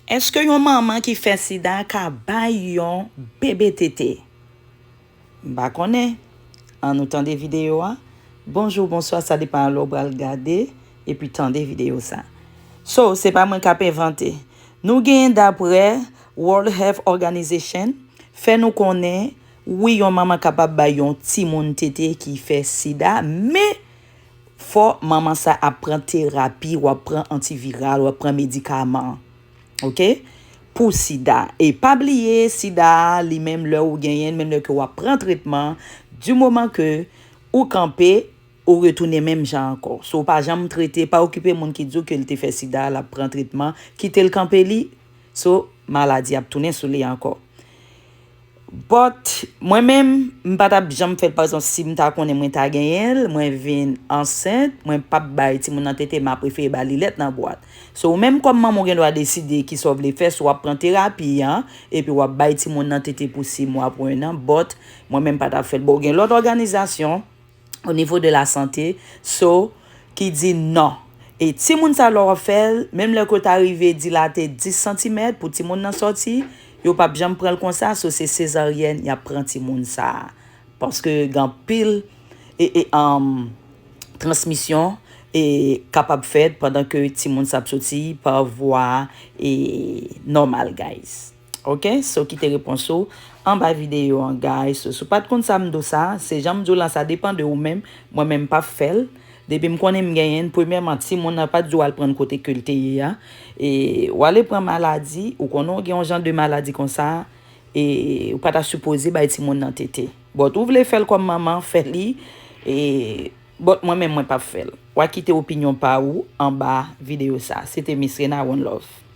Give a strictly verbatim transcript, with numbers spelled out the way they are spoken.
Èske yon manman ki fè sida ka bay yon bebe tete? M pa konnen. Ann nou tande videyo a. Bonjou, bonswa, sa depann lè w pral gade epi tande videyo sa. So, se pa mwen k ap envante. Nou genyen daprè World Health Organization fè nou konnen, wi, yon manman kapab bay yon timoun tete ki fè sida, men fò manman sa ap pran terapi, w ap pran antiviral, w ap pran medikaman. Oke? Pou sida. E pa bliye, sida a, li menm lè ou genyen l, menm lè ke w ap pran tretman, di moman ke ou kanpe, ou retounen menm jan ankò. So, ou pa janm trete, pa okipe moun ki di w ke l te fè sida, l ap pran tretman, kite l kanpe li. So, maladi ap tounen sou li ankò. But, mwen menm, m pa t ap janm fè l, pa egzanp, si m ta konnen mwen ta genyen l, mwen vin ansent, mwen p ap bay timoun nan tete, m a prefere ba li lèt nan bwat. So, ou menm kòm manman, ou gen dwa deside kisa w vle fè, si w ap pran terapi an, epi w ap bay timoun nan tete pou sis mwa, pou en an, but, mwen menm pa t ap fè l. Bon, gen lòt òganizasyon, o nivo de la sante, so, ki di non. E timoun sa lè w ap fè l, menm lè ke w ta rive dilate dis santimèt pou timoun nan sòti, yo p ap janm pran l konsa, so se sezaryèn y ap pran timoun sa. Paske gen anpil e, e, um, transmisyon e kapab fèt pandan ke timoun sa ap soti pa vwa e nòmal, guys. Oke, so kite repons ou anba videyo an, guys. So, si w pa t konn sa m di w sa, se jan m di w la, sa depann de ou menm. Mwen menm m p ap fè l. Depi m konnen m genyen l, premyèman, timoun nan pa t di w al pran l kote ke l te ye a. E w ale pran maladi, ou konnen w gen yon jan de maladi konsa, e ou pa ta sipoze bay timoun nan tete. But ou vle fè l kòm manman, fè li. E, but mwen menm, mwen p ap fè l. W a kite opinyon pa ou anba videyo sa. Se te Miss Rena, one love.